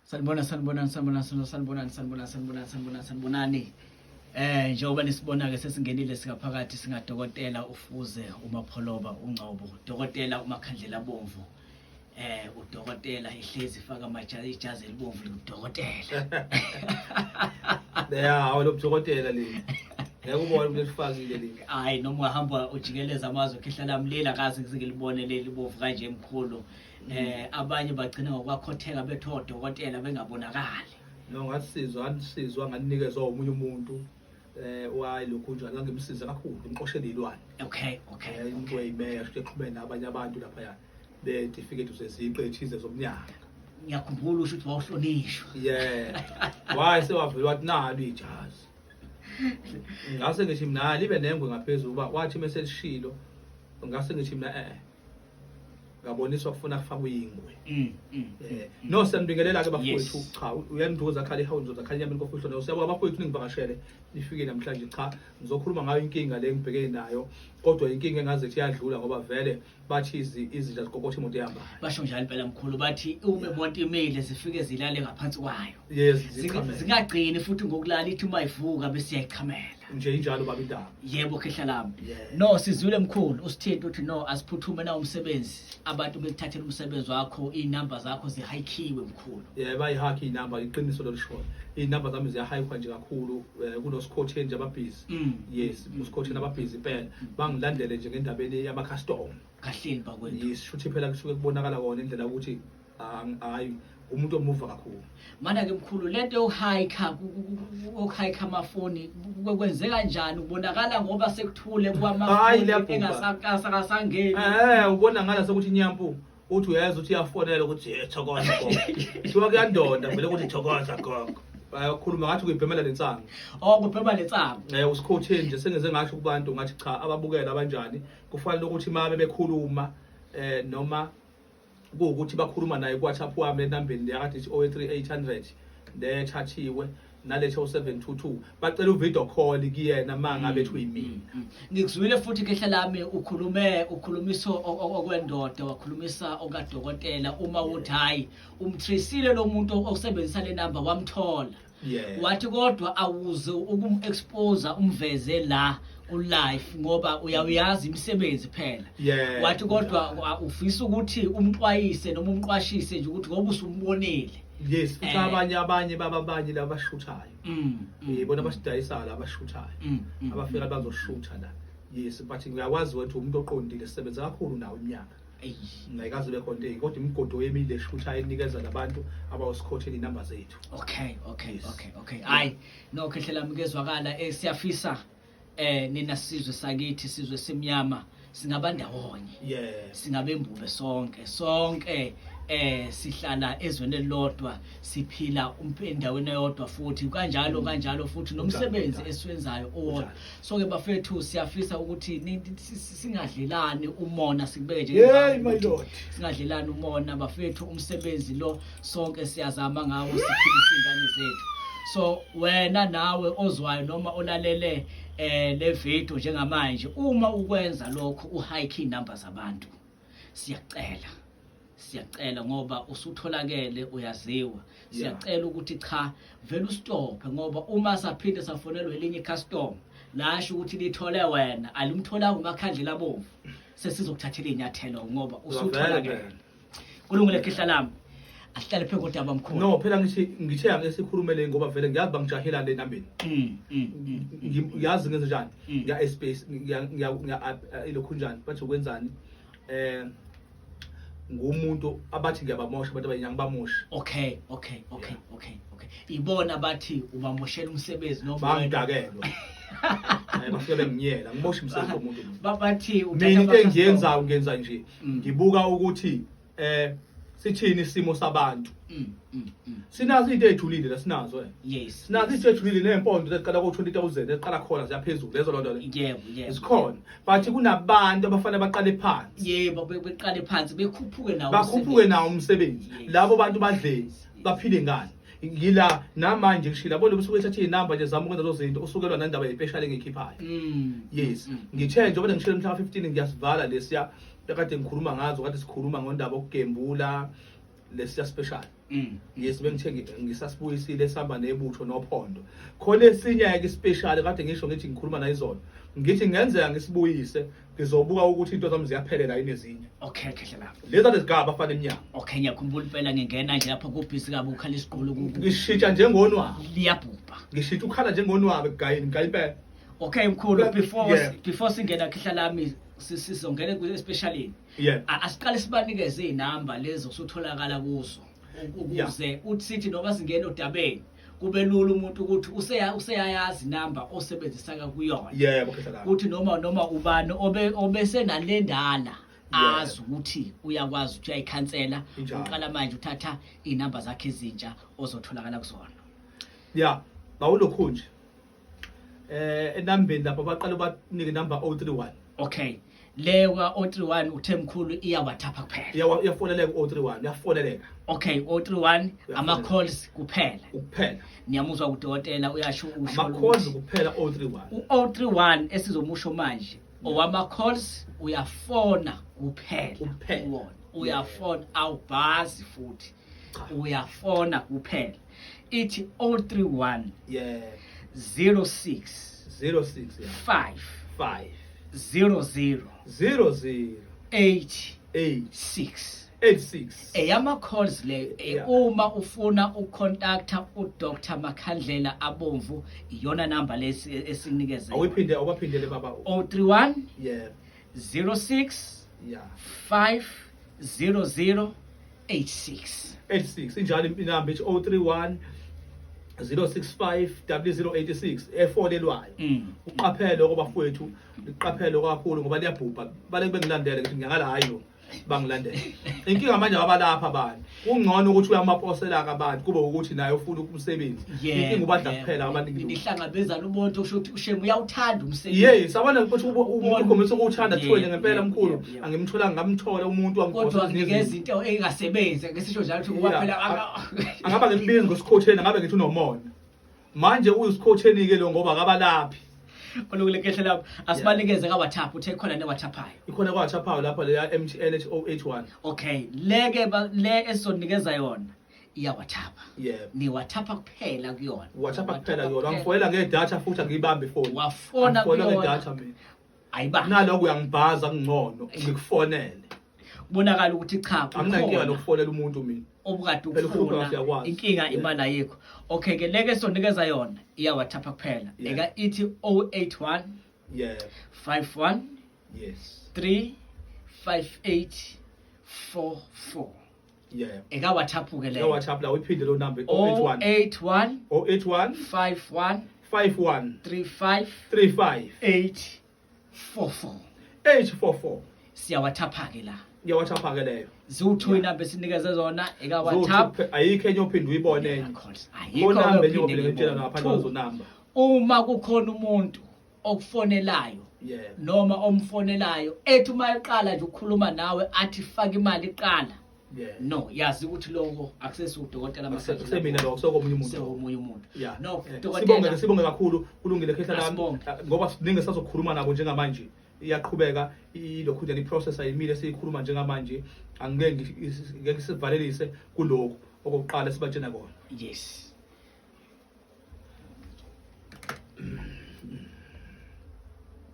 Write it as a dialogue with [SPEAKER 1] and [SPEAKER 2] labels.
[SPEAKER 1] Sanibona, sanibonani, sanibonani, sanibonani, sanibonani, sanibonani, sanibonani, sanibonani. Njengoba nisibona ke sesingenile singaphakathi, singadokotela uFuze uMapholoba uNgcobo, dokotela uMakhandlela Bomvu. Udokotela ihlezi ifaka amajazi, ijazi elibomvu likudokotela.
[SPEAKER 2] Ya, awalo dokotela leli. Ngeke ubone ukuthi lifakile leli.
[SPEAKER 1] Hayi, noma ungahamba ujikeleza amazwe, khehla lami, lela kaze ngilibone leli bomvu kanje emkhulu. Abanye bagcina ngokwakhotheka bethi odokotela bengabonakali.
[SPEAKER 2] No, ngasizwa, ngasizwa, nganikezwa omunye umuntu wayi lokhu njalo, ngangimsiza kakhulu ngimqoshela izilwane. Umuntu wayimeya sho exhumene nabanye abantu lapha ya betifiketi zeziqe ethize zomnyaka.
[SPEAKER 1] Ngiyakhumbula usho ukuthi wawuhlonishwa.
[SPEAKER 2] Yeah. Waye sewavela wathi nalo ijazi. Ngase ngithi mina libe nengwe ngaphezulu uba wathi mase lishilo, ngase ngithi mina ngaboniswa kufuna kufakwe ingwe. No, siyanibingelela ke bafowethu. Cha, uyanduza khala ihawu, ngizoza khala inyama inkofi uhlona. Siyabonga bafowethu, ningivakashele nifike namhlanje. Cha, ngizokhuluma ngayo inkinga le ngibhekene nayo, kodwa inkinga engaze ithi yadlula ngoba vele bathi izinja zikokotha imoto ehambayo.
[SPEAKER 1] Basho njalo impela mkhulu, bathi uma imoto imile zifike zilale ngaphansi kwayo.
[SPEAKER 2] Yes,
[SPEAKER 1] zichamele. Zingagcini futhi ngokulala, ithi uma ivuka bese iyayichamela.
[SPEAKER 2] Nje injalo baba indaba.
[SPEAKER 1] Yebo khehla lami. No, sizwile mkhulu usithinta uthi no, asiphuthume na umsebenzi, abantu bekuthathela umsebenzi wakho, inamba zakho zihayikhiwe mkhulu.
[SPEAKER 2] Yeah, bayihakha inamba, iqiniso lolushoyo. Inamba zami ziyahayikwa nje kakhulu, kunosikhotheni nje ababhizi. Yes, usikhotheni ababhizi impela. Bangilandele nje ngendabeni yama customer.
[SPEAKER 1] Kahleni bakwethu.
[SPEAKER 2] Yes, shuthi phela kusuke kubonakala kona indlela ukuthi hayi umuntu omuva kakhulu.
[SPEAKER 1] Mana ke mkhulu, lento yokuhayikha, yokuhayikha amafoni kwenzeka kanjani? Kubonakala ngoba sekuthule
[SPEAKER 2] Hayi,
[SPEAKER 1] kwamafoni
[SPEAKER 2] liyabhubha.
[SPEAKER 1] Engasakasangeni.
[SPEAKER 2] Ubona ngala sokuthi inyampu uthi uyeza uthi uyafonela ukuthi eh thokoza gogo. Kuthiwa kuyandonda vele ukuthi thokoza gogo. Bayakhuluma ngathi kuyibhemela lensangu.
[SPEAKER 1] Oh, kubhema lensangu.
[SPEAKER 2] Usikhotheni nje sengeze ngasho kubantu ngathi cha, ababukela abanjani kufanele ukuthi mabe bekhuluma noma kuwukuthi bakhuluma naye ku WhatsApp wami enambeni le yakade ithi 03800 le thathiwe nalethe 0722, bacela u-video call kuyena mangabe ethi uyimina.
[SPEAKER 1] Ngikuzwile futhi khehla lami, ukhulume ukhulumisa okwendoda, wakhulumisa okadokotela uma uthi hayi, umtraceile lo muntu osebenzisa le number, wamthola. Wathi kodwa awuze ukum-expose, umveze la ku-live ngoba uyawuyazi imisebenzi phela. Wathi kodwa ufisa ukuthi umxwayise noma umqwashise nje ukuthi ngoba usumbonile.
[SPEAKER 2] Yes, futhi abanye baba, abanye labashuthayo. Yibona abasidayisayo labashuthayo. Abafika bazoshutha la. Yes, but ngiyakwazi ukuthi umuntu oqondile, sisebenza kakhulu nawo iminyaka. Ngayikaze bekhona into, kodwa imigodo yemile eshutha enikeza labantu abawusikhothela inamba zethu.
[SPEAKER 1] Okay. Okay. Hayi, no khehla lami, kezwakala. Siyafisa nina sizwe sakithi, sizwe semnyama, singabandawonye. Singabembube sonke, sonke sihlala ezweni elilodwa, siphila endaweni eyodwa futhi kanjalo kanjalo futhi nomsebenzi esiwenzayo owodwa. So ke bafethu, siyafisa ukuthi singadlelani umona, sikubeke nje
[SPEAKER 2] Hey, my lord.
[SPEAKER 1] Singadlelani umona bafethu, umsebenzi lo sonke siyazama ngawo, siphilise ingane zethu. So wena nawe ozwayo noma olalele le video njengamanje, uma ukwenza lokho uhike inamba zabantu, siyacela, siyacela ngoba usutholakele, uyaziwa, siyacela ukuthi cha, vele ustophe, ngoba uma saphinde safonelwa elinye icustomer lasho ukuthi lithole wena, alimtholanga uMakhandlela Abomvu, sesizokuthathela inyathelo ngoba usutholakele. Kulungile khehla lami, asihlale phezu kodaba mkhulu.
[SPEAKER 2] No, phela ngithi ngithe ake sikhulumele ngoba vele ngiyazi bangijahela le nambeni. Ngiyazi ngenze njani. Ngiya space, ngiya ngiya ilokhu njani, bathi ukwenzani, ngumuntu abathi ngiyabamosha abantu abayinyanga, bamosha.
[SPEAKER 1] Okay, ibona bathi ubamoshela umsebenzi noma wena-
[SPEAKER 2] Bangidakelwa. Hayi, bafike benginyela, ngimosha umsebenzi womuntu mina.
[SPEAKER 1] Bathi uthatha
[SPEAKER 2] Mina into
[SPEAKER 1] ama-customer.
[SPEAKER 2] engiyenzayo, ngenza nje, ngibuka ukuthi sithini isimo sabantu. Sinazo into ezijulile la, sinazo. Sinazo into ezijulile nempondo eziqala ko 20,000, eziqala khona ziyaphezulu lezo lonto le.
[SPEAKER 1] yebo yebo
[SPEAKER 2] Zikhona, but kunabantu abafanele baqale phansi.
[SPEAKER 1] Yebo, beqale phansi bekhuphuke nawo
[SPEAKER 2] Bakhuphuke
[SPEAKER 1] umsebenzi.
[SPEAKER 2] Nawo umsebenzi. Labo bantu badleni, baphile ngani? Ngila namanje ngishila bona usuke ethatha inamba nje, zama ukwenza lezo zinto, usukelwa nandaba yespecial engiyikhiphayo. Yes, ngithe njengoba ngishilo mhla ka-15 ngiyasivala lesiya ekade ngikhuluma ngazo, kade sikhuluma ngondaba okugembula, lesiya special. Yes, bengithe ngisasibuyisile sihamba nebutho nophondo. Khona esinye-ke ispecial kade ngisho ngithi ngikhuluma nayizolo, ngithi ngenzeka ngisibuyise, ngizobuka ukuthi into zami ziyaphelela yini ezinye.
[SPEAKER 1] Okay, khehla lapho.
[SPEAKER 2] Lezi kade zigaba abafana emnyango.
[SPEAKER 1] Okay, ngiyakhumbula impela ngingena nje lapha kubhizi kabi ukhala isiqulu
[SPEAKER 2] Ngishintsha njengonwabu.
[SPEAKER 1] Liyabhubha.
[SPEAKER 2] Ngishintsha ukhala njengonwabu ekugayeni, ngigaya impela.
[SPEAKER 1] Okay mkhulu, before singena khehla lami, sizongena ku-specialini. Asiqale sibanikeze izinamba lezo osutholakala kuzo ukuze uthi sithi noma singena odabeni kube lula umuntu ukuthi useyayazi inamba osebenzisa kuyona.
[SPEAKER 2] Yebo, khehla lami.
[SPEAKER 1] Ukuthi noma ubani obese nalendala azi ukuthi uyakwazi ukuthi uyayikhansela, uqala manje uthatha inamba zakhe ezintsha ozotholakala kuzona.
[SPEAKER 2] Ya, bawulokhu nje. Enambeni lapho baqale banike number 031.
[SPEAKER 1] Okay. Le ka 031 uthe mkhulu iyawathapha kuphela.
[SPEAKER 2] Iyafoneleka u-031, iyafoneleka.
[SPEAKER 1] Okay, 031 ama calls kuphela.
[SPEAKER 2] Kuphela.
[SPEAKER 1] Niyamuzwa udokotela uyasho usho.
[SPEAKER 2] Ama calls kuphela 031.
[SPEAKER 1] U-031 esizomusho manje owama calls, uyafona kuphela.
[SPEAKER 2] Kuphela.
[SPEAKER 1] Kuwona. Uyafona, awubhazi futhi. Uyafona kuphela. Ithi 031 06
[SPEAKER 2] 06, yeah.
[SPEAKER 1] 5
[SPEAKER 2] 5
[SPEAKER 1] 00
[SPEAKER 2] 00
[SPEAKER 1] 8
[SPEAKER 2] 8
[SPEAKER 1] 6.
[SPEAKER 2] 86.
[SPEAKER 1] Eyama calls le, uma ufuna ukucontacta uDr Makhandlela Abomvu, iyona number lesi esinikeze.
[SPEAKER 2] Awuphinde, awubaphindele baba.
[SPEAKER 1] 031 06 5 00 86.
[SPEAKER 2] 86, injalo inamba ithi 031 065 0086 efonelwayo. Uqaphele okubafowethu, uqaphele kakhulu ngoba liyabhubha. Baleke bengilandele ngithi ngiyakala, hayi lo bangilandele. Inkinga manje abalapha abantu. Kungcono ukuthi uyamaposela abantu kube ukuthi naye ufuna umsebenzi. Inkinga ubadla kuphela abaningi.
[SPEAKER 1] Nihlangabezana ubonto usho ukuthi ushemu uyawuthanda umsebenzi.
[SPEAKER 2] Yes, abana ukuthi umuntu ukhombisa ukuwuthanda kuthiwe ngempela mkhulu angimthola ngamthola umuntu
[SPEAKER 1] wangiphosa. Kodwa nginikeza into engasebenzi, ake sisho njalo ukuthi ngoba phela
[SPEAKER 2] angaba ngimbizi ngosikhotheni, angabe ngithi unomona. Manje uyisikhotheni ke lo ngoba akabalaphi.
[SPEAKER 1] Kulungile kehle lapho. Asibanikeze ka WhatsApp, uthe khona ne WhatsApp ayo.
[SPEAKER 2] Ikhona kwa WhatsApp ayo lapha leya MTN 081.
[SPEAKER 1] Okay, le ke le esizonikeza yona iya WhatsApp.
[SPEAKER 2] Yebo.
[SPEAKER 1] Ni WhatsApp kuphela kuyona.
[SPEAKER 2] WhatsApp kuphela kuyona. Ngifonela ngedatha futhi angiyibambe ifoni.
[SPEAKER 1] Wafona
[SPEAKER 2] kuyona ngedatha mina.
[SPEAKER 1] Ayiba.
[SPEAKER 2] Naloko uyangibhaza kungcono ngikufonele.
[SPEAKER 1] Kubonakala ukuthi cha,
[SPEAKER 2] anginankinga nokufonela umuntu mina.
[SPEAKER 1] Obukade ufuna inkinga imali ayikho. Okay ke leke sonikeza yona iya WhatsApp kuphela. Eka ithi 081 51 3 58 44. Eka WhatsApp ke
[SPEAKER 2] le. Eka WhatsApp la uyiphinde lo number 081
[SPEAKER 1] 081
[SPEAKER 2] 081
[SPEAKER 1] 51
[SPEAKER 2] 51
[SPEAKER 1] 35
[SPEAKER 2] 35
[SPEAKER 1] 8 44.
[SPEAKER 2] 844.
[SPEAKER 1] Siyawathapha ke la.
[SPEAKER 2] Ngiyawathapha ke leyo.
[SPEAKER 1] Ziwu-2 inamba esinikeze zona eka WhatsApp.
[SPEAKER 2] Ayikho enye ophinde uyibone enye.
[SPEAKER 1] Ayikho
[SPEAKER 2] namba enye ophinde ngitshela ngaphandle kwazo namba.
[SPEAKER 1] Uma kukhona umuntu okufonelayo noma omfonelayo ethi uma eqala nje ukukhuluma nawe athi faka imali iqala, no, yazi ukuthi lokho akusesi udokotela.
[SPEAKER 2] Akusemina lokho, sokomunye umuntu.
[SPEAKER 1] Sekomunye umuntu. No.
[SPEAKER 2] Sibonge, sibonge kakhulu. Kulungile khehla lami, ngoba siningi sazokhuluma nabo njengamanje. Iyaqhubeka ilokhu nje iprocess ayimile, siyikhuluma njengamanje. Angeke ngeke sivalelise kulokhu okokuqala sibatshena kona.
[SPEAKER 1] Yes.